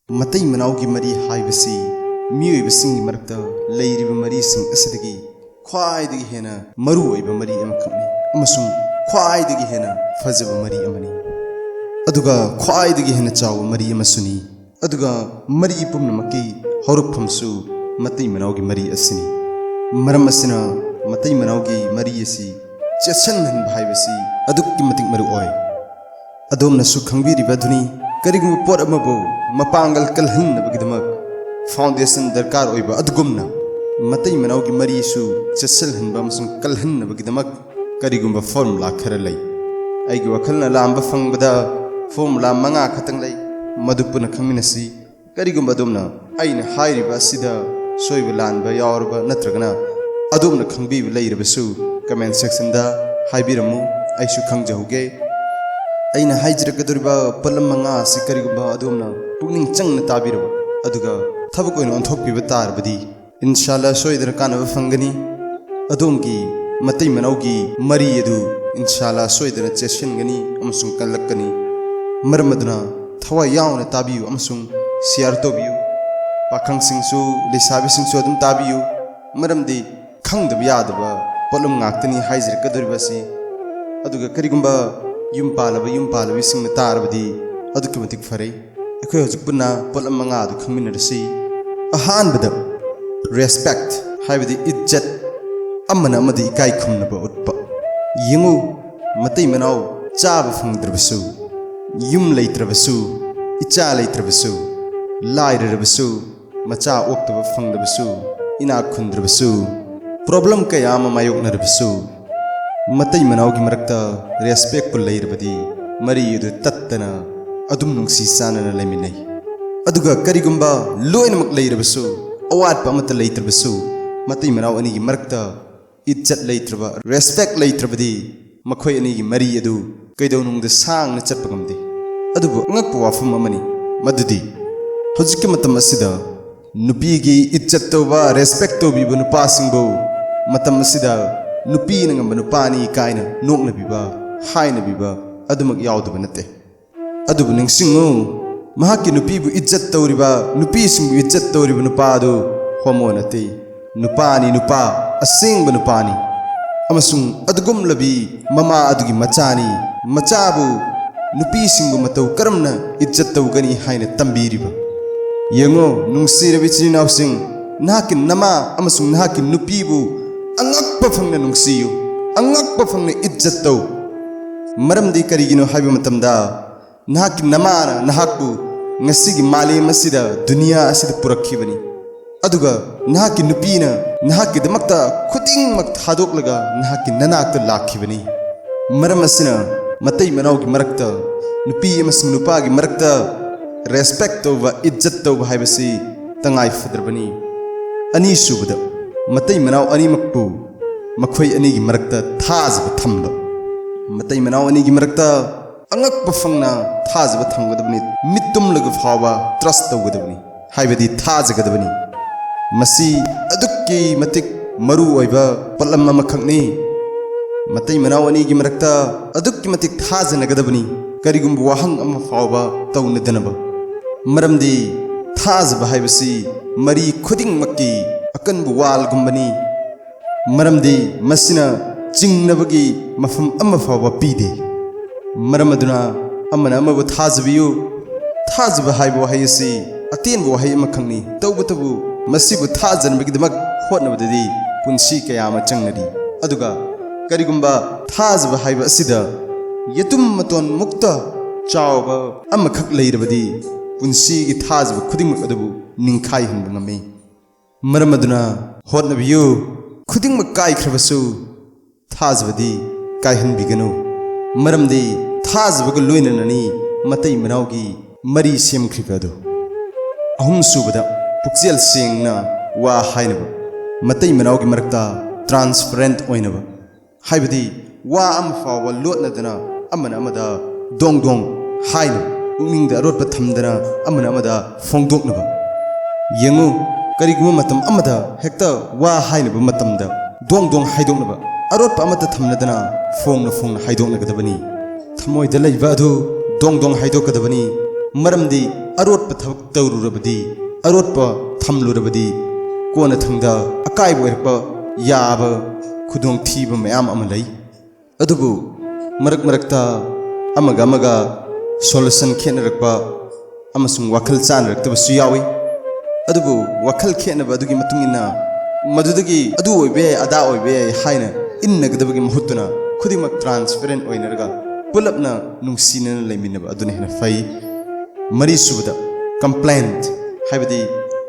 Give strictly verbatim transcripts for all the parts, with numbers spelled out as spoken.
ꯃꯇꯩ ꯃꯅꯥꯎꯒꯤ ꯃꯔꯤ ꯍꯥꯏꯕꯁꯤ ꯃꯤꯑꯣꯏꯕꯁꯤꯡꯒꯤ ꯃꯔꯛꯇ ꯂꯩꯔꯤꯕ ꯃꯔꯤꯁꯤꯡ ꯑꯁꯤꯗꯒꯤ ꯈ꯭ꯋꯥꯏꯗꯒꯤ ꯍꯦꯟꯅ ꯃꯔꯨ ꯑꯣꯏꯕ ꯃꯔꯤ ꯑꯃꯈꯛꯅꯤ ꯑꯃꯁꯨꯡ ꯈ꯭ꯋꯥꯏꯗꯒꯤ ꯍꯦꯟꯅ ꯐꯖꯕ ꯃꯔꯤ ꯑꯃꯅꯤ꯫ ꯑꯗꯨꯒ ꯈ꯭ꯋꯥꯏꯗꯒꯤ ꯍꯦꯟꯅ ꯆꯥꯎꯕ ꯃꯔꯤ ꯑꯃꯁꯨꯅꯤ꯫ ꯑꯗꯨꯒ ꯃꯔꯤ ꯄꯨꯝꯅꯃꯛꯀꯤ ꯍꯧꯔꯛꯐꯝꯁꯨ ꯃꯇꯩ ꯃꯅꯥꯎꯒꯤ ꯃꯔꯤ ꯑꯁꯤꯅꯤ꯫ ꯃꯔꯝ ꯑꯁꯤꯅ ꯃꯇꯩ ꯃꯅꯥꯎꯒꯤ ꯃꯔꯤ ꯑꯁꯤ ꯆꯦꯠꯁꯤꯟꯍꯟꯕ ꯍꯥꯏꯕꯁꯤ ꯑꯗꯨꯛꯀꯤ ꯃꯇꯤꯛ ꯃꯔꯨ ꯑꯣꯏ꯫ ꯑꯗꯣꯝꯅꯁꯨ ꯈꯪꯕꯤꯔꯤꯕ ꯑꯗꯨꯅꯤ, ꯀꯔꯤꯒꯨꯝꯕ ꯄꯣꯠ ꯑꯃꯕꯨ ꯃꯄꯥꯡꯒꯜ ꯀꯜꯍꯟꯅꯕꯒꯤꯗꯃꯛ foundation ꯗꯔꯀꯥꯔ ꯑꯣꯏꯕ ꯑꯗꯨꯒꯨꯝꯅ, ꯃꯇꯩ ꯃꯅꯥꯎꯒꯤ ꯃꯔꯤꯁꯨ ꯆꯦꯠꯁꯤꯜꯍꯟꯕ ꯑꯃꯁꯨꯡ ꯀꯜꯍꯟꯅꯕꯒꯤꯗꯃꯛ ꯀꯔꯤꯒꯨꯝꯕ formula ꯈꯔ ꯂꯩ꯫ ꯑꯩꯒꯤ ꯋꯥꯈꯜꯅ ꯂꯥꯝꯕ ꯐꯪꯕꯗ formula ꯃꯉꯥ ꯈꯛꯇꯪ ꯂꯩ, ꯃꯗꯨ ꯄꯨꯟꯅ ꯈꯪꯃꯤꯟꯅꯁꯤ꯫ ꯀꯔꯤꯒꯨꯝꯕ ꯑꯗꯣꯝꯅ ꯑꯩꯅ ꯍꯥꯏꯔꯤꯕ ꯑꯁꯤꯗ ꯁꯣꯏꯕ ꯂꯥꯟꯕ ꯌꯥꯎꯔꯕ ꯅꯠꯇ꯭ꯔꯒꯅ ꯑꯗꯣꯝꯅ ꯈꯪꯕꯤꯕ ꯂꯩꯔꯕꯁꯨ comment section ꯗ ꯍꯥꯏꯕꯤꯔꯝꯃꯨ, ꯑꯩꯁꯨ ꯈꯪꯖꯍꯧꯒꯦ꯫ ꯑꯩꯅ ꯍꯥꯏꯖꯔꯛꯀꯗꯧꯔꯤꯕ ꯄꯣꯠꯂꯝ ꯃꯉꯥ ꯑꯁꯤ ꯀꯔꯤꯒꯨꯝꯕ ꯑꯗꯣꯝꯅ ꯄꯨꯛꯅꯤꯡ ꯆꯪꯅ ꯇꯥꯕꯤꯔꯕ ꯑꯗꯨꯒ ꯊꯕꯛ ꯑꯣꯏꯅ ꯑꯣꯟꯊꯣꯛꯄꯤꯕ ꯇꯥꯔꯕꯗꯤ, ꯏꯟꯁꯥꯜꯂꯥ ꯁꯣꯏꯗꯅ ꯀꯥꯟꯅꯕ ꯐꯪꯒꯅꯤ꯫ ꯑꯗꯣꯝꯒꯤ ꯃꯇꯩ ꯃꯅꯥꯎꯒꯤ ꯃꯔꯤ ꯑꯗꯨ ꯏꯟꯁꯥꯜꯂꯥ ꯁꯣꯏꯗꯅ ꯆꯦꯠꯁꯤꯟꯒꯅꯤ ꯑꯃꯁꯨꯡ ꯀꯜꯂꯛꯀꯅꯤ꯫ ꯃꯔꯝ ꯑꯗꯨꯅ ꯊꯋꯥꯏ ꯌꯥꯎꯅ ꯇꯥꯕꯤꯌꯨ ꯑꯃꯁꯨꯡ share ꯇꯧꯕꯤꯌꯨ꯫ ꯄꯥꯈꯪꯁꯤꯡꯁꯨ ꯂꯩꯁꯥꯕꯤꯁꯤꯡꯁꯨ ꯑꯗꯨꯝ ꯇꯥꯕꯤꯌꯨ, ꯃꯔꯝꯗꯤ ꯈꯪꯗꯕ ꯌꯥꯗꯕ ꯄꯣꯠꯂꯝ ꯉꯥꯛꯇꯅꯤ ꯍꯥꯏꯖꯔꯛꯀꯗꯧꯔꯤꯕ ꯑꯁꯤ꯫ ꯑꯗꯨꯒ ꯀꯔꯤꯒꯨꯝꯕ ꯌꯨꯝ ꯄꯥꯜꯂꯕ ꯌꯨꯝ ꯄꯥꯜꯂꯕꯤꯁꯤꯡꯅ ꯇꯥꯔꯕꯗꯤ ꯑꯗꯨꯛꯀꯤ ꯃꯇꯤꯛ ꯐꯔꯦ꯫ ꯑꯩꯈꯣꯏ ꯍꯧꯖꯤꯛ ꯄꯨꯟꯅ ꯄꯣꯠꯂꯝ ꯃꯉꯥ ꯑꯗꯨ ꯈꯪꯃꯤꯟꯅꯔꯁꯤ꯫ ꯑꯍꯥꯟꯕꯗ, respect, ꯍꯥꯏꯕꯗꯤ ꯏꯖꯠ, ꯑꯃꯅ ꯑꯃꯗ ꯏꯀꯥꯏ ꯈꯨꯝꯅꯕ ꯎꯠꯄ꯫ ꯌꯦꯡꯉꯨ, ꯃꯇꯩ ꯃꯅꯥꯎ ꯆꯥꯕ ꯐꯪꯗ꯭ꯔꯕꯁꯨ, ꯌꯨꯝ ꯂꯩꯇ꯭ꯔꯕꯁꯨ, ꯏꯆꯥ ꯂꯩꯇ꯭ꯔꯕꯁꯨ, ꯂꯥꯏꯔꯔꯕꯁꯨ, ꯃꯆꯥ ꯑꯣꯛꯇꯕ ꯐꯪꯗꯕꯁꯨ, ꯏꯅꯥꯛ ꯈꯨꯟꯗ꯭ꯔꯕꯁꯨ, problem ꯀꯌꯥ ꯑꯃ ꯃꯥꯌꯣꯛꯅꯔꯕꯁꯨ, ꯃꯇꯩ ꯃꯅꯥꯎꯒꯤ ꯃꯔꯛꯇ respect ꯄꯨ ꯂꯩꯔꯕꯗꯤ ꯃꯔꯤ ꯑꯗꯨ ꯇꯠꯇꯅ ꯑꯗꯨꯝ ꯅꯨꯡꯁꯤ ꯆꯥꯟꯅꯅ ꯂꯩꯃꯤꯟꯅꯩ꯫ ꯑꯗꯨꯒ ꯀꯔꯤꯒꯨꯝꯕ ꯂꯣꯏꯅꯃꯛ ꯂꯩꯔꯕꯁꯨ, ꯑꯋꯥꯠꯄ ꯑꯃꯠꯇ ꯂꯩꯇ꯭ꯔꯕꯁꯨ, ꯃꯇꯩ ꯃꯅꯥꯎ ꯑꯅꯤꯒꯤ ꯃꯔꯛꯇ ꯏꯖꯠ ꯂꯩꯇ꯭ꯔꯕ, respect ꯂꯩꯇ꯭ꯔꯕꯗꯤ ꯃꯈꯣꯏ ꯑꯅꯤꯒꯤ ꯃꯔꯤ ꯑꯗꯨ ꯀꯩꯗꯧꯅꯨꯡꯗ ꯁꯥꯡꯅ ꯆꯠꯄ ꯉꯝꯗꯦ꯫ ꯑꯗꯨꯕꯨ ꯑꯉꯛꯄ ꯋꯥꯐꯝ ꯑꯃꯅꯤ ꯃꯗꯨꯗꯤ, ꯍꯧꯖꯤꯛꯀꯤ ꯃꯇꯝ ꯑꯁꯤꯗ ꯅꯨꯄꯤꯒꯤ ꯏꯖꯠ ꯇꯧꯕ, respect ꯇꯧꯕꯤꯕ ꯅꯨꯄꯥꯁꯤꯡꯕꯨ ꯃꯇꯝ ꯑꯁꯤꯗ ꯅꯨꯄꯤꯅ ꯉꯝꯕ ꯅꯨꯄꯥꯅꯤ ꯀꯥꯏꯅ ꯅꯣꯛꯅꯕꯤꯕ, ꯍꯥꯏꯅꯕꯤꯕ ꯑꯗꯨꯃꯛ ꯌꯥꯎꯗꯕ ꯅꯠꯇꯦ꯫ ꯑꯗꯨꯕꯨ ꯅꯤꯡꯁꯤꯡꯉꯨ, ꯃꯍꯥꯛꯀꯤ ꯅꯨꯄꯤꯕꯨ ꯏꯖꯠ ꯇꯧꯔꯤꯕ, ꯅꯨꯄꯤꯁꯤꯡꯕꯨ ꯏꯖꯠ ꯇꯧꯔꯤꯕ ꯅꯨꯄꯥ ꯑꯗꯨ ꯍꯣꯃꯣ ꯅꯠꯇꯦ꯫ ꯅꯨꯄꯥꯅꯤ, ꯅꯨꯄꯥ, ꯑꯁꯦꯡꯕ ꯅꯨꯄꯥꯅꯤ꯫ ꯑꯃꯁꯨꯡ ꯑꯗꯨꯒꯨꯝꯂꯕꯤ ꯃꯃꯥ ꯑꯗꯨꯒꯤ ꯃꯆꯥꯅꯤ꯫ ꯃꯆꯥꯕꯨ ꯅꯨꯄꯤꯁꯤꯡꯕꯨ ꯃꯇꯧ ꯀꯔꯝꯅ ꯏꯖꯠ ꯇꯧꯒꯅꯤ ꯍꯥꯏꯅ ꯇꯝꯕꯤꯔꯤꯕ? ꯌꯦꯡꯉꯨ, ꯅꯨꯡꯁꯤꯔꯕ ꯏꯆꯤꯟ ꯏꯅꯥꯎꯁꯤꯡ, ꯅꯍꯥꯛꯀꯤ ꯅꯃꯥ ꯑꯃꯁꯨꯡ ꯅꯍꯥꯛꯀꯤ ꯅꯨꯄꯤꯕꯨ ꯑꯉꯛꯄ ꯐꯪꯅ ꯅꯨꯡꯁꯤꯌꯨ, ꯑꯉꯛꯄ ꯐꯪꯅ ꯏꯖꯠ ꯇꯧ꯫ ꯃꯔꯝꯗꯤ ꯀꯔꯤꯒꯤꯅꯣ ꯍꯥꯏꯕ ꯃꯇꯝꯗ, ꯅꯍꯥꯛꯀꯤ ꯅꯃꯥꯅ ꯅꯍꯥꯛꯄꯨ ꯉꯁꯤꯒꯤ ꯃꯥꯂꯦꯝ ꯑꯁꯤꯗ, ꯗꯨꯅꯤꯌꯥ ꯑꯁꯤꯗ ꯄꯨꯔꯛꯈꯤꯕꯅꯤ꯫ ꯑꯗꯨꯒ ꯅꯍꯥꯛꯀꯤ ꯅꯨꯄꯤꯅ ꯅꯍꯥꯛꯀꯤꯗꯃꯛꯇ ꯈꯨꯗꯤꯡꯃꯛ ꯊꯥꯗꯣꯛꯂꯒ ꯅꯍꯥꯛꯀꯤ ꯅꯅꯥꯛꯇ ꯂꯥꯛꯈꯤꯕꯅꯤ꯫ ꯃꯔꯝ ꯑꯁꯤꯅ, ꯃꯇꯩ ꯃꯅꯥꯎꯒꯤ ꯃꯔꯛꯇ, ꯅꯨꯄꯤ ꯑꯃꯁꯨꯡ ꯅꯨꯄꯥꯒꯤ ꯃꯔꯛꯇ respect ꯇꯧꯕ, ꯏꯖꯠ ꯇꯧꯕ ꯍꯥꯏꯕꯁꯤ ꯇꯉꯥꯏ ꯐꯗ꯭ꯔꯕꯅꯤ꯫ ꯑꯅꯤꯁꯨꯕꯗ, ꯃꯇꯩ ꯃꯅꯥꯎ ꯑꯅꯤꯃꯛꯄꯨ ꯃꯈꯣꯏ ꯑꯅꯤꯒꯤ ꯃꯔꯛꯇ ꯊꯥꯖꯕ ꯊꯝꯕ꯫ ꯃꯇꯩ ꯃꯅꯥꯎ ꯑꯅꯤꯒꯤ ꯃꯔꯛꯇ ꯑꯉꯛꯄ ꯐꯪꯅ ꯊꯥꯖꯕ ꯊꯝꯒꯗꯕꯅꯤ꯫ ꯃꯤꯠ ꯇꯨꯝꯂꯒ ꯐꯥꯎꯕ trust ꯇꯧꯒꯗꯕꯅꯤ, ꯍꯥꯏꯕꯗꯤ ꯊꯥꯖꯒꯗꯕꯅꯤ꯫ ꯃꯁꯤ ꯑꯗꯨꯛꯀꯤ ꯃꯇꯤꯛ ꯃꯔꯨ ꯑꯣꯏꯕ ꯄꯣꯠꯂꯝ ꯑꯃꯈꯛꯅꯤ꯫ ꯃꯇꯩ ꯃꯅꯥꯎ ꯑꯅꯤꯒꯤ ꯃꯔꯛꯇ ꯑꯗꯨꯛꯀꯤ ꯃꯇꯤꯛ ꯊꯥꯖꯅꯒꯗꯕꯅꯤ, ꯀꯔꯤꯒꯨꯝꯕ ꯋꯥꯍꯪ ꯑꯃ ꯐꯥꯎꯕ ꯇꯧꯅꯗꯅꯕ꯫ ꯃꯔꯝꯗꯤ ꯊꯥꯖꯕ ꯍꯥꯏꯕꯁꯤ ꯃꯔꯤ ꯈꯨꯗꯤꯡꯃꯛꯀꯤ ꯑꯀꯟꯕ ꯋꯥꯜꯒꯨꯝꯕꯅꯤ꯫ ꯃꯔꯝꯗꯤ ꯃꯁꯤꯅ ꯆꯤꯡꯅꯕꯒꯤ ꯃꯐꯝ ꯑꯃ ꯐꯥꯎꯕ ꯄꯤꯗꯦ꯫ ꯃꯔꯝ ꯑꯗꯨꯅ ꯑꯃꯅ ꯑꯃꯕꯨ ꯊꯥꯖꯕꯤꯌꯨ꯫ ꯊꯥꯖꯕ ꯍꯥꯏꯕ ꯋꯥꯍꯩ ꯑꯁꯤ ꯑꯇꯦꯟꯕ ꯋꯥꯍꯩ ꯑꯃꯈꯛꯅꯤ꯫ ꯇꯧꯕꯇꯕꯨ, ꯃꯁꯤꯕꯨ ꯊꯥꯖꯅꯕꯒꯤꯗꯃꯛ ꯍꯣꯠꯅꯕꯗꯗꯤ ꯄꯨꯟꯁꯤ ꯀꯌꯥ ꯑꯃ ꯆꯪꯅꯔꯤ꯫ ꯑꯗꯨꯒ ꯀꯔꯤꯒꯨꯝꯕ ꯊꯥꯖꯕ ꯍꯥꯏꯕ ꯑꯁꯤꯗ ꯌꯦꯇꯨꯝ ꯃꯇꯣꯟ ꯃꯨꯛꯇ ꯆꯥꯎꯕ ꯑꯃꯈꯛ ꯂꯩꯔꯕꯗꯤ, ꯄꯨꯟꯁꯤꯒꯤ ꯊꯥꯖꯕ ꯈꯨꯗꯤꯡꯃꯛ ꯑꯗꯨꯕꯨ ꯅꯤꯡꯈꯥꯏꯍꯟꯕ ꯉꯝꯃꯤ꯫ ꯃꯔꯝ ꯑꯗꯨꯅ ꯍꯣꯠꯅꯕꯤꯌꯨ꯫ ꯈꯨꯗꯤꯡꯃꯛ ꯀꯥꯏꯈ꯭ꯔꯕꯁꯨ ꯊꯥꯖꯕꯗꯤ ꯀꯥꯏꯍꯟꯕꯤꯒꯅꯨ꯫ ꯃꯔꯝꯗꯤ ꯊꯥꯖꯕꯒ ꯂꯣꯏꯅꯅꯅꯤ ꯃꯇꯩ ꯃꯅꯥꯎꯒꯤ ꯃꯔꯤ ꯁꯦꯝꯈ꯭ꯔꯤꯕ ꯑꯗꯨ꯫ ꯑꯍꯨꯝꯁꯨꯕꯗ, ꯄꯨꯛꯆꯦꯜ ꯁꯦꯡꯅ ꯋꯥ ꯍꯥꯏꯅꯕ, ꯃꯇꯩ ꯃꯅꯥꯎꯒꯤ ꯃꯔꯛꯇ transparent ꯑꯣꯏꯅꯕ꯫ ꯍꯥꯏꯕꯗꯤ, ꯋꯥ ꯑꯃ ꯐꯥꯎꯕ ꯂꯣꯠꯅꯗꯅ ꯑꯃꯅ ꯑꯃꯗ ꯗꯣꯡ ꯗꯣꯡ ꯍꯥꯏꯅ, ꯄꯨꯛꯅꯤꯡꯗ ꯑꯔꯣꯠꯄ ꯊꯝꯗꯅ ꯑꯃꯅ ꯑꯃꯗ ꯐꯣꯡꯗꯣꯛꯅꯕ꯫ ꯌꯦꯡꯉꯨ, ꯀꯔꯤꯒꯨꯝꯕ ꯃꯇꯝ ꯑꯃꯗ ꯍꯦꯛꯇ ꯋꯥ ꯍꯥꯏꯅꯕ ꯃꯇꯝꯗ ꯗꯣꯡ ꯗꯣꯡ ꯍꯥꯏꯗꯣꯛꯅꯕ, ꯑꯔꯣꯠꯄ ꯑꯃꯠꯇ ꯊꯝꯅꯗꯅ ꯐꯣꯡꯅ ꯐꯣꯡꯅ ꯍꯥꯏꯗꯣꯛꯅꯒꯗꯕꯅꯤ꯫ ꯊꯃꯣꯏꯗ ꯂꯩꯕ ꯑꯗꯨ ꯗꯣꯡ ꯗꯣꯡ ꯍꯥꯏꯗꯣꯛꯀꯗꯕꯅꯤ꯫ ꯃꯔꯝꯗꯤ ꯑꯔꯣꯠꯄ ꯊꯕꯛ ꯇꯧꯔꯨꯔꯕꯗꯤ, ꯑꯔꯣꯠꯄ ꯊꯝꯂꯨꯔꯕꯗꯤ ꯀꯣꯟꯅꯊꯪꯗ ꯑꯀꯥꯏꯕ ꯑꯣꯏꯔꯛꯄ ꯌꯥꯕ ꯈꯨꯗꯣꯡꯊꯤꯕ ꯃꯌꯥꯝ ꯑꯃ ꯂꯩ꯫ ꯑꯗꯨꯕꯨ ꯃꯔꯛ ꯃꯔꯛꯇ ꯑꯃꯒ ꯑꯃꯒ solution ꯈꯦꯠꯅꯔꯛꯄ ꯑꯃꯁꯨꯡ ꯋꯥꯈꯜ ꯆꯥꯟꯅꯔꯛꯇꯕꯁꯨ ꯌꯥꯎꯏ꯫ ꯑꯗꯨꯕꯨ ꯋꯥꯈꯜ ꯈꯦꯠꯅꯕ ꯑꯗꯨꯒꯤ ꯃꯇꯨꯡ ꯏꯟꯅ ꯃꯗꯨꯗꯒꯤ ꯑꯗꯨ ꯑꯣꯏꯕ ꯌꯥꯏ, ꯑꯗꯥ ꯑꯣꯏꯕ ꯌꯥꯏ ꯍꯥꯏꯅ ꯏꯟꯅꯒꯗꯕꯒꯤ ꯃꯍꯨꯠꯇꯨꯅ ꯈꯨꯗꯤꯡꯃꯛ transparent ꯑꯣꯏꯅꯔꯒ ꯄꯨꯂꯞꯅ ꯅꯨꯡꯁꯤꯅꯅ ꯂꯩꯃꯤꯟꯅꯕ ꯑꯗꯨꯅ ꯍꯦꯟꯅ ꯐꯩ꯫ ꯃꯔꯤꯁꯨꯕꯗ, complaint ꯍꯥꯏꯕꯗꯤ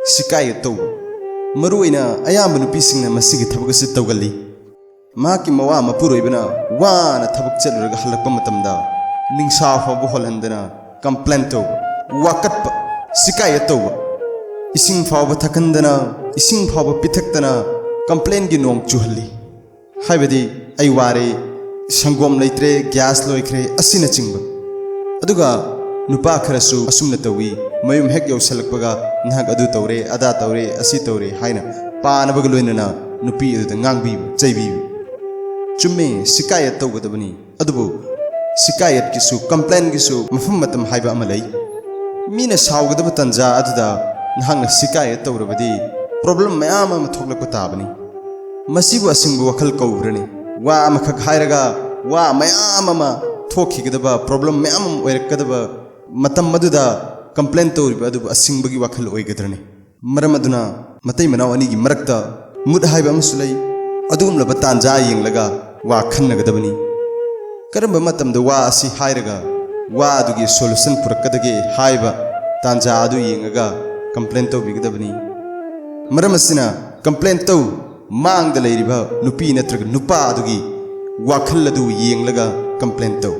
ꯁꯤꯀꯥꯌꯦꯠ ꯇꯧꯕ꯫ ꯃꯔꯨꯑꯣꯏꯅ ꯑꯌꯥꯝꯕ ꯅꯨꯄꯤꯁꯤꯡꯅ ꯃꯁꯤꯒꯤ ꯊꯕꯛ ꯑꯁꯤ ꯇꯧꯒꯜꯂꯤ꯫ ꯃꯍꯥꯛꯀꯤ ꯃꯋꯥ ꯃꯄꯨꯔꯣꯏꯕꯅ ꯋꯥꯅ ꯊꯕꯛ ꯆꯠꯂꯨꯔꯒ ꯍꯜꯂꯛꯄ ꯃꯇꯝꯗ ꯅꯤꯡꯁꯥ ꯐꯥꯎꯕ ꯍꯣꯜꯍꯟꯗꯅ complain ꯇꯧꯕ, ꯋꯥꯀꯠꯄ, ꯁꯤꯀꯥꯌꯦꯠ ꯇꯧꯕ, ꯏꯁꯤꯡ ꯐꯥꯎꯕ ꯊꯛꯍꯟꯗꯅ, ꯏꯁꯤꯡ ꯐꯥꯎꯕ ꯄꯤꯊꯛꯇꯅ complainꯒꯤ ꯅꯣꯡ ꯆꯨꯍꯜꯂꯤ꯫ ꯍꯥꯏꯕꯗꯤ, "ꯑꯩ ꯋꯥꯔꯦ, ꯁꯪꯒꯣꯝ ꯂꯩꯇ꯭ꯔꯦ, gas ꯂꯣꯏꯈ꯭ꯔꯦ" ꯑꯁꯤꯅꯆꯤꯡꯕ꯫ ꯑꯗꯨꯒ ꯅꯨꯄꯥ ꯈꯔꯁꯨ ꯑꯁꯨꯝꯅ ꯇꯧꯏ, ꯃꯌꯨꯝ ꯍꯦꯛ ꯌꯧꯁꯜꯂꯛꯄꯒ "ꯅꯍꯥꯛ ꯑꯗꯨ ꯇꯧꯔꯦ, ꯑꯗꯥ ꯇꯧꯔꯦ, ꯑꯁꯤ ꯇꯧꯔꯦ" ꯍꯥꯏꯅ ꯄꯥꯅꯕꯒ ꯂꯣꯏꯅꯅ ꯅꯨꯄꯤ ꯑꯗꯨꯗ ꯉꯥꯡꯕꯤꯕ, ꯆꯩꯕꯤꯕ꯫ ꯆꯨꯝꯃꯦ, ꯁꯤꯀꯥꯌꯦꯠ ꯇꯧꯒꯗꯕꯅꯤ, ꯑꯗꯨꯕꯨ ꯁꯤꯀꯥꯌꯦꯠꯀꯤꯁꯨ complainꯒꯤꯁꯨ ꯃꯐꯝ ꯃꯇꯝ ꯍꯥꯏꯕ ꯑꯃ ꯂꯩ꯫ ꯃꯤꯅ ꯁꯥꯎꯒꯗꯕ ꯇꯥꯟꯖꯥ ꯑꯗꯨꯗ ꯅꯍꯥꯛꯅ ꯁꯤꯀꯥꯌꯦꯠ ꯇꯧꯔꯕꯗꯤ problem ꯃꯌꯥꯝ ꯑꯃ ꯊꯣꯛꯂꯛꯄ ꯇꯥꯕꯅꯤ꯫ ꯃꯁꯤꯕꯨ ꯑꯁꯤꯡꯕ ꯋꯥꯈꯜ ꯀꯧꯕ꯭ꯔꯅꯤ? ꯋꯥ ꯑꯃꯈꯛ ꯍꯥꯏꯔꯒ ꯋꯥ ꯃꯌꯥꯝ ꯑꯃ ꯊꯣꯛꯈꯤꯒꯗꯕ, problem ꯃꯌꯥꯝ ꯑꯃ ꯑꯣꯏꯔꯛꯀꯗꯕ ꯃꯇꯝ ꯑꯗꯨꯗ complain ꯇꯧꯔꯤꯕ ꯑꯗꯨꯕꯨ ꯑꯁꯤꯡꯕꯒꯤ ꯋꯥꯈꯜ ꯑꯣꯏꯒꯗ꯭ꯔꯅꯤ? ꯃꯔꯝ ꯑꯗꯨꯅ ꯃꯇꯩ ꯃꯅꯥꯎ ꯑꯅꯤꯒꯤ ꯃꯔꯛꯇ ꯃꯨꯠ ꯍꯥꯏꯕ ꯑꯃꯁꯨ ꯂꯩ꯫ ꯑꯗꯨꯒꯨꯝꯂꯕ ꯇꯥꯟꯖꯥ ꯌꯦꯡꯂꯒ ꯋꯥ ꯈꯟꯅꯒꯗꯕꯅꯤ꯫ ꯀꯔꯝꯕ ꯃꯇꯝꯗ ꯋꯥ ꯑꯁꯤ ꯍꯥꯏꯔꯒ ꯋꯥ ꯑꯗꯨꯒꯤ solution ꯄꯨꯔꯛꯀꯗꯒꯦ ꯍꯥꯏꯕ ꯇꯥꯟꯖꯥ ꯑꯗꯨ ꯌꯦꯡꯉꯒ complain ꯇꯧꯕꯤꯒꯗꯕꯅꯤ꯫ ꯃꯔꯝ ꯑꯁꯤꯅ complain ꯇꯧ, ꯃꯥꯡꯗ ꯂꯩꯔꯤꯕ ꯅꯨꯄꯤ ꯅꯠꯇ꯭ꯔꯒ ꯅꯨꯄꯥ ꯑꯗꯨꯒꯤ ꯋꯥꯈꯜ ꯑꯗꯨ ꯌꯦꯡꯂꯒ complain ꯇꯧ꯫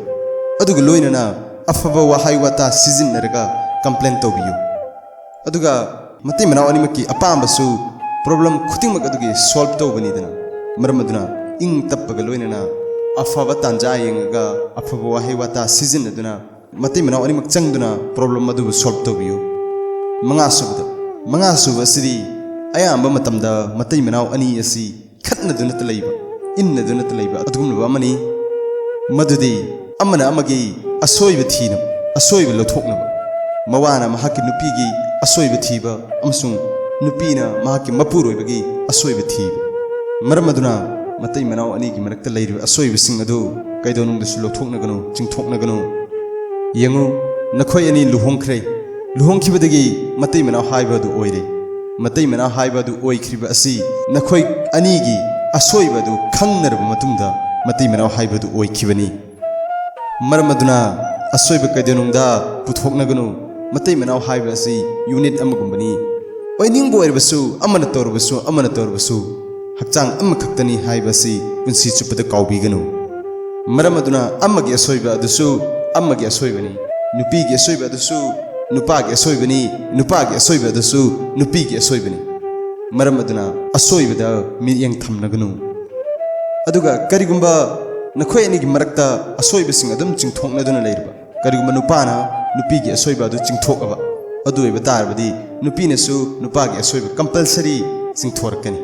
ꯑꯗꯨꯒ ꯂꯣꯏꯅꯅ ꯑꯐꯕ ꯋꯥꯍꯩ ꯋꯥꯇꯥ ꯁꯤꯖꯤꯟꯅꯔꯒ complain ꯇꯧꯕꯤꯌꯨ꯫ ꯑꯗꯨꯒ ꯃꯇꯩ ꯃꯅꯥꯎ ꯑꯅꯤꯃꯛꯀꯤ ꯑꯄꯥꯝꯕꯁꯨ problem ꯈꯨꯗꯤꯡꯃꯛ ꯑꯗꯨꯒꯤ solve ꯇꯧꯕꯅꯤꯗꯅ꯫ ꯃꯔꯝ ꯑꯗꯨꯅ ꯏꯪ ꯇꯞꯄꯒ ꯂꯣꯏꯅꯅ ꯑꯐꯕ ꯇꯥꯟꯖꯥ ꯌꯦꯡꯉꯒ ꯑꯐꯕ ꯋꯥꯍꯩ ꯋꯥꯇꯥ ꯁꯤꯖꯤꯟꯅꯗꯨꯅ ꯃꯇꯩ ꯃꯅꯥꯎ ꯑꯅꯤꯃꯛ ꯆꯪꯗꯨꯅ problem ꯑꯗꯨꯕꯨ solve ꯇꯧꯕꯤꯌꯨ꯫ ꯃꯉꯥꯁꯨꯕꯗ, ꯃꯉꯥꯁꯨꯕ ꯑꯁꯤꯗꯤ ꯑꯌꯥꯝꯕ ꯃꯇꯝꯗ ꯃꯇꯩ ꯃꯅꯥꯎ ꯑꯅꯤ ꯑꯁꯤ ꯈꯠꯅꯗꯨꯅꯇ ꯂꯩꯕ, ꯏꯟꯅꯗꯨꯅꯇ ꯂꯩꯕ ꯑꯗꯨꯒꯨꯝꯂꯕ ꯑꯃꯅꯤ꯫ ꯃꯗꯨꯗꯤ ꯑꯃꯅ ꯑꯃꯒꯤ ꯑꯁꯣꯏꯕ ꯊꯤꯅꯕ, ꯑꯁꯣꯏꯕ ꯂꯧꯊꯣꯛꯅꯕ, ꯃꯋꯥꯅ ꯃꯍꯥꯛꯀꯤ ꯅꯨꯄꯤꯒꯤ ꯑꯁꯣꯏꯕ ꯊꯤꯕ ꯑꯃꯁꯨꯡ ꯅꯨꯄꯤꯅ ꯃꯍꯥꯛꯀꯤ ꯃꯄꯨꯔꯣꯏꯕꯒꯤ ꯑꯁꯣꯏꯕ ꯊꯤꯕ꯫ ꯃꯔꯝ ꯑꯗꯨꯅ ꯃꯇꯩ ꯃꯅꯥꯎ ꯑꯅꯤꯒꯤ ꯃꯔꯛꯇ ꯂꯩꯔꯤꯕ ꯑꯁꯣꯏꯕꯁꯤꯡ ꯑꯗꯨ ꯀꯩꯗꯧꯅꯨꯡꯗꯁꯨ ꯂꯧꯊꯣꯛꯅꯒꯅꯨ, ꯆꯤꯡꯊꯣꯛꯅꯒꯅꯨ꯫ ꯌꯦꯡꯉꯨ, ꯅꯈꯣꯏ ꯑꯅꯤ ꯂꯨꯍꯣꯡꯈ꯭ꯔꯦ꯫ ꯂꯨꯍꯣꯡꯈꯤꯕꯗꯒꯤ ꯃꯇꯩ ꯃꯅꯥꯎ ꯍꯥꯏꯕ ꯑꯗꯨ ꯑꯣꯏꯔꯦ꯫ ꯃꯇꯩ ꯃꯅꯥꯎ ꯍꯥꯏꯕ ꯑꯗꯨ ꯑꯣꯏꯈ꯭ꯔꯤꯕ ꯑꯁꯤ ꯅꯈꯣꯏ ꯑꯅꯤꯒꯤ ꯑꯁꯣꯏꯕ ꯑꯗꯨ ꯈꯪꯅꯔꯕ ꯃꯇꯨꯡꯗ ꯃꯇꯩ ꯃꯅꯥꯎ ꯍꯥꯏꯕ ꯑꯗꯨ ꯑꯣꯏꯈꯤꯕꯅꯤ꯫ ꯃꯔꯝ ꯑꯗꯨꯅ ꯑꯁꯣꯏꯕ ꯀꯩꯗꯧꯅꯨꯡꯗ ꯄꯨꯊꯣꯛꯅꯒꯅꯨ꯫ ꯃꯇꯩ ꯃꯅꯥꯎ ꯍꯥꯏꯕ ꯑꯁꯤ ꯌꯨꯅꯤꯠ ꯑꯃꯒꯨꯝꯕꯅꯤ꯫ ꯑꯣꯏꯅꯤꯡꯕ ꯑꯣꯏꯔꯕꯁꯨ, ꯑꯃꯅ ꯇꯧꯔꯕꯁꯨ, ꯑꯃꯅ ꯇꯧꯔꯕꯁꯨ, ꯍꯛꯆꯥꯡ ꯑꯃꯈꯛꯇꯅꯤ ꯍꯥꯏꯕ ꯑꯁꯤ ꯄꯨꯟꯁꯤ ꯆꯨꯞꯄꯗ ꯀꯥꯎꯕꯤꯒꯅꯨ꯫ ꯃꯔꯝ ꯑꯗꯨꯅ ꯑꯃꯒꯤ ꯑꯁꯣꯏꯕ ꯑꯗꯨꯁꯨ ꯑꯃꯒꯤ ꯑꯁꯣꯏꯕꯅꯤ, ꯅꯨꯄꯤꯒꯤ ꯑꯁꯣꯏꯕ ꯑꯗꯨꯁꯨ ꯅꯨꯄꯥꯒꯤ ꯑꯁꯣꯏꯕꯅꯤ, ꯅꯨꯄꯥꯒꯤ ꯑꯁꯣꯏꯕ ꯑꯗꯨꯁꯨ ꯅꯨꯄꯤꯒꯤ ꯑꯁꯣꯏꯕꯅꯤ꯫ ꯃꯔꯝ ꯑꯗꯨꯅ ꯑꯁꯣꯏꯕꯗ ꯃꯤꯠꯌꯦꯡ ꯊꯝꯅꯒꯅꯨ꯫ ꯑꯗꯨꯒ ꯀꯔꯤꯒꯨꯝꯕ ꯅꯈꯣꯏ ꯑꯅꯤꯒꯤ ꯃꯔꯛꯇ ꯑꯁꯣꯏꯕꯁꯤꯡ ꯑꯗꯨꯝ ꯆꯤꯡꯊꯣꯛꯅꯗꯨꯅ ꯂꯩꯔꯕ, ꯀꯔꯤꯒꯨꯝꯕ ꯅꯨꯄꯥꯅ ꯅꯨꯄꯤꯒꯤ ꯑꯁꯣꯏꯕ ꯑꯗꯨ ꯆꯤꯡꯊꯣꯛꯑꯕ, ꯑꯗꯨ ꯑꯣꯏꯕ ꯇꯥꯔꯕꯗꯤ ꯅꯨꯄꯤꯅꯁꯨ ꯅꯨꯄꯥꯒꯤ ꯑꯁꯣꯏꯕ ꯀꯝꯄꯜꯁꯔꯤ ꯆꯤꯡꯊꯣꯔꯛꯀꯅꯤ꯫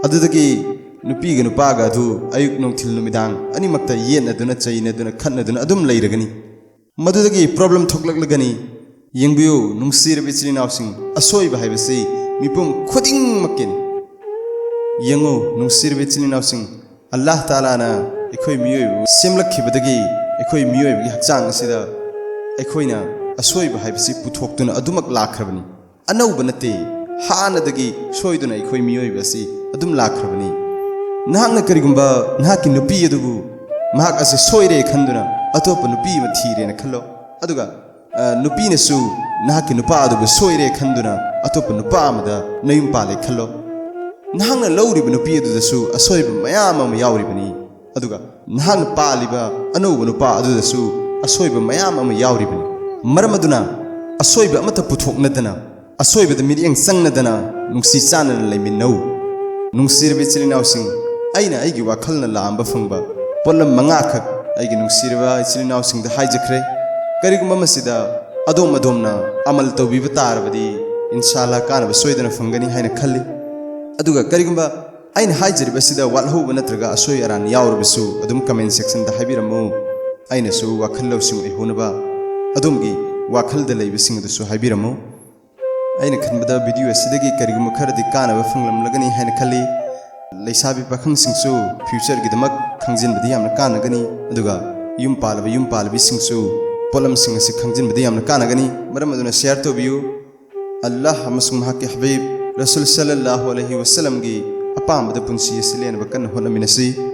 ꯑꯗꯨꯗꯒꯤ ꯅꯨꯄꯤꯒ ꯅꯨꯄꯥꯒ ꯑꯗꯨ ꯑꯌꯨꯛ ꯅꯨꯡꯊꯤꯜ ꯅꯨꯃꯤꯗꯥꯡ ꯑꯅꯤꯃꯛꯇ ꯌꯦꯠꯅꯗꯨꯅ, ꯆꯩꯅꯗꯨꯅ, ꯈꯠꯅꯗꯨꯅ ꯑꯗꯨꯝ ꯂꯩꯔꯒꯅꯤ꯫ ꯃꯗꯨꯗꯒꯤ ꯄ꯭ꯔꯣꯕ꯭ꯂꯦꯝ ꯊꯣꯛꯂꯛꯂꯒꯅꯤ꯫ ꯌꯦꯡꯕꯤꯌꯨ, ꯅꯨꯡꯁꯤꯔꯕ ꯏꯆꯤꯜ ꯏꯅꯥꯎꯁꯤꯡ, ꯑꯁꯣꯏꯕ ꯍꯥꯏꯕꯁꯤ ꯃꯤꯄꯨꯝ ꯈꯨꯗꯤꯡꯃꯛꯀꯤꯅꯤ꯫ ꯌꯦꯡꯉꯨ, ꯅꯨꯡꯁꯤꯔꯕ ꯏꯆꯤꯜ ꯏꯅꯥꯎꯁꯤꯡ, ꯑꯜꯂꯥꯍ ꯇꯥꯂꯥꯅ ꯑꯩꯈꯣꯏ ꯃꯤꯑꯣꯏꯕꯕꯨ ꯁꯦꯝꯂꯛꯈꯤꯕꯗꯒꯤ ꯑꯩꯈꯣꯏ ꯃꯤꯑꯣꯏꯕꯒꯤ ꯍꯛꯆꯥꯡ ꯑꯁꯤꯗ ꯑꯩꯈꯣꯏꯅ ꯑꯁꯣꯏꯕ ꯍꯥꯏꯕꯁꯤ ꯄꯨꯊꯣꯛꯇꯨꯅ ꯑꯗꯨꯃꯛ ꯂꯥꯛꯈ꯭ꯔꯕꯅꯤ꯫ ꯑꯅꯧꯕ ꯅꯠꯇꯦ, ꯍꯥꯟꯅꯗꯒꯤ ꯁꯣꯏꯗꯨꯅ ꯑꯩꯈꯣꯏ ꯃꯤꯑꯣꯏꯕ ꯑꯁꯤ ꯑꯗꯨꯝ ꯂꯥꯛꯈ꯭ꯔꯕꯅꯤ꯫ ꯅꯍꯥꯛꯅ ꯀꯔꯤꯒꯨꯝꯕ ꯅꯍꯥꯛꯀꯤ ꯅꯨꯄꯤ ꯑꯗꯨꯕꯨ ꯃꯍꯥꯛ ꯑꯁꯤ ꯁꯣꯏꯔꯦ ꯈꯟꯗꯨꯅ ꯑꯇꯣꯞꯄ ꯅꯨꯄꯤ ꯑꯃ ꯊꯤꯔꯦꯅ ꯈꯜꯂꯣ, ꯑꯗꯨꯒ ꯑ, ꯅꯨꯄꯤꯅꯁꯨ ꯅꯍꯥꯛꯀꯤ ꯅꯨꯄꯥ ꯑꯗꯨꯕꯨ ꯁꯣꯏꯔꯦ ꯈꯟꯗꯨꯅ ꯑꯇꯣꯞꯄ ꯅꯨꯄꯥ ꯑꯃꯗ ꯅꯌꯨꯝ ꯄꯥꯜꯂꯦ ꯈꯜꯂꯣ꯫ ꯅꯍꯥꯛꯅ ꯂꯧꯔꯤꯕ ꯅꯨꯄꯤ ꯑꯗꯨꯗꯁꯨ ꯑꯁꯣꯏꯕ ꯃꯌꯥꯝ ꯑꯃ ꯌꯥꯎꯔꯤꯕꯅꯤ, ꯑꯗꯨꯒ ꯅꯍꯥꯛꯅ ꯄꯥꯜꯂꯤꯕ ꯑꯅꯧꯕ ꯅꯨꯄꯥ ꯑꯗꯨꯗꯁꯨ ꯑꯁꯣꯏꯕ ꯃꯌꯥꯝ ꯑꯃ ꯌꯥꯎꯔꯤꯕꯅꯤ꯫ ꯃꯔꯝ ꯑꯗꯨꯅ ꯑꯁꯣꯏꯕ ꯑꯃꯠꯇ ꯄꯨꯊꯣꯛꯅꯗꯅ, ꯑꯁꯣꯏꯕꯗ ꯃꯤꯠꯌꯦꯡ ꯆꯪꯅꯗꯅ ꯅꯨꯡꯁꯤ ꯆꯥꯟꯅꯅ ꯂꯩꯃꯤꯟꯅꯧ꯫ ꯅꯨꯡꯁꯤꯔꯕ ꯏꯆꯤꯜ ꯏꯅꯥꯎꯁꯤꯡ, ꯑꯩꯅ ꯑꯩꯒꯤ ꯋꯥꯈꯜꯅ ꯂꯥꯝꯕ ꯐꯪꯕ ꯄꯣꯠꯂꯝ ꯃꯉꯥꯈꯛ ꯑꯩꯒꯤ ꯅꯨꯡꯁꯤꯔꯕ ꯏꯆꯤꯜ ꯏꯅꯥꯎꯁꯤꯡꯗ ꯍꯥꯏꯖꯈ꯭ꯔꯦ꯫ ꯀꯔꯤꯒꯨꯝꯕ ꯃꯁꯤꯗ ꯑꯗꯣꯝ ꯑꯗꯣꯝꯅ ꯑꯃꯜ ꯇꯧꯕꯤꯕ ꯇꯥꯔꯕꯗꯤ, ꯏꯟꯁꯥ ꯑꯜꯂꯥꯍ ꯀꯥꯟꯅꯕ ꯁꯣꯏꯗꯅ ꯐꯪꯒꯅꯤ ꯍꯥꯏꯅ ꯈꯜꯂꯤ꯫ ꯑꯗꯨꯒ ꯀꯔꯤꯒꯨꯝꯕ ꯑꯩꯅ ꯍꯥꯏꯖꯔꯤꯕꯁꯤꯗ ꯋꯥꯠꯍꯧꯕ ꯅꯠꯇ꯭ꯔꯒ ꯑꯁꯣꯏ ꯑꯔꯥꯟ ꯌꯥꯎꯔꯕꯁꯨ ꯑꯗꯨꯝ ꯀꯃꯦꯟ ꯁꯦꯛꯁꯟꯗ ꯍꯥꯏꯕꯤꯔꯝꯃꯨ꯫ ꯑꯩꯅꯁꯨ ꯋꯥꯈꯜ ꯂꯧꯁꯤꯡ ꯑꯣꯏꯍꯧꯅꯕ ꯑꯗꯣꯝꯒꯤ ꯋꯥꯈꯜꯗ ꯂꯩꯕꯁꯤꯡ ꯑꯗꯨꯁꯨ ꯍꯥꯏꯕꯤꯔꯝꯃꯨ꯫ ꯑꯩꯅ ꯈꯟꯕꯗ ꯚꯤꯗꯤꯑꯣ ꯑꯁꯤꯗꯒꯤ ꯀꯔꯤꯒꯨꯝꯕ ꯈꯔꯗꯤ ꯀꯥꯟꯅꯕ ꯐꯪꯂꯝꯂꯒꯅꯤ ꯍꯥꯏꯅ ꯈꯜꯂꯤ꯫ ꯂꯩꯁꯥꯕꯤ ꯄꯥꯈꯪꯁꯤꯡꯁꯨ ꯐ꯭ꯌꯨꯆꯔꯒꯤꯗꯃꯛ ꯈꯪꯖꯤꯟꯕꯗꯤ ꯌꯥꯝꯅ ꯀꯥꯟꯅꯒꯅꯤ, ꯑꯗꯨꯒ ꯌꯨꯝ ꯄꯥꯜꯂꯕ ꯌꯨꯝ ꯄꯥꯜꯂꯕꯤꯁꯤꯡꯁꯨ ꯄꯣꯠꯂꯝꯁꯤꯡ ꯑꯁꯤ ꯈꯪꯖꯤꯟꯕꯗꯤ ꯌꯥꯝꯅ ꯀꯥꯟꯅꯒꯅꯤ꯫ ꯃꯔꯝ ꯑꯗꯨꯅ ꯁꯤꯌꯥꯔ ꯇꯧꯕꯤꯌꯨ꯫ ꯑꯜꯂꯥꯍ ꯑꯃꯁꯨꯡ ꯃꯍꯥꯛꯀꯤ ꯍꯕꯤꯕ ꯔꯁꯨꯜ ꯁꯜꯂꯜꯂꯥꯍꯨ ꯑꯂꯩꯍꯤ ꯋꯁꯜꯂꯝꯒꯤ ꯑꯄꯥꯝꯕꯗ ꯄꯨꯟꯁꯤ ꯑꯁꯤ ꯂꯦꯟꯅꯕ ꯀꯟꯅ ꯍꯣꯠꯅꯃꯤꯟꯅꯁꯤ꯫